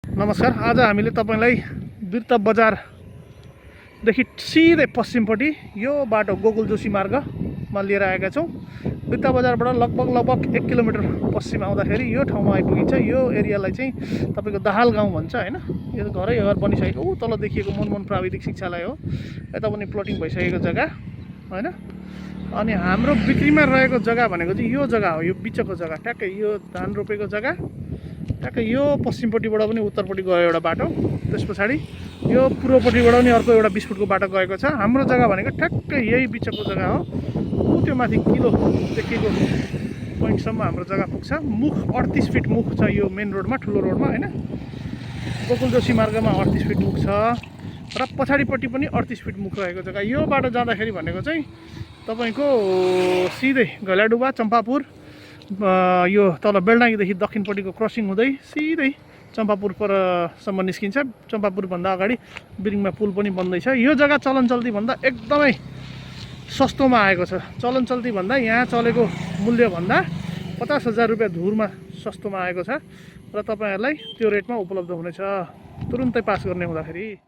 नमस्कार। आज हामीले तपाईलाई बिर्ता बजारदेखि सिधै पश्चिमपट्टि यो बाटो गोकुल जोशी मार्गमा लिएर आएका छौँ। बिर्ता बजारबाट लगभग 1 किलोमिटर पश्चिम आउँदाखेरि यो ठाउँमा आइपुगिन्छ। यो एरियालाई चाहिँ तपाईँको दाहाल गाउँ भन्छ हैन। यो घर बनिसकेको तल देखिएको मनमोहन प्राविधिक शिक्षालय हो। यता पनि प्लटिङ भइसकेको जग्गा हैन। अनि हाम्रो बिक्रीमा रहेको जग्गा भनेको चाहिँ यो जग्गा हो। यो बिचको जग्गा ट्याक्कै यो धान रोपेको जग्गा ट्याक्कै यो पश्चिमपट्टिबाट पनि उत्तरपट्टि गयो एउटा बाटो। त्यस पछाडि यो पूर्वपट्टिबाट पनि अर्को एउटा 20 फुटको बाटो गएको छ। हाम्रो जग्गा भनेको ठ्याक्कै यही बिचको जग्गा हो। त्यो माथि किलो देखिएको पोइन्टसम्म हाम्रो जग्गा पुग्छ। मुख 38 फिट मुख छ यो मेन रोडमा, ठुलो रोडमा हैन। गोकुल जोशी मार्गमा 38 फिट मुख छ र पछाडिपट्टि पनि 38 फिट मुख रहेको जग्गा। यो बाटो जाँदाखेरि भनेको चाहिँ तपाईको सिधै घैलाडुबा चम्पापुर यो तल बेलडाँगीदेखि दक्षिणपट्टिको क्रसिङ हुँदै सिधै चम्पापुर परसम्म निस्किन्छ। चम्पापुरभन्दा अगाडि बिरिङमा पुल पनि बन्दैछ। यो जग्गा चलन चल्ती भन्दा एकदमै सस्तोमा आएको छ। चलन चल्ती भन्दा यहाँ चलेको मूल्य भन्दा 50,000 रुपियाँ धुरमा सस्तोमा आएको छ र तपाईहरुलाई त्यो रेटमा उपलब्ध हुनेछ तुरुन्तै पास गर्ने हुँदाखेरि।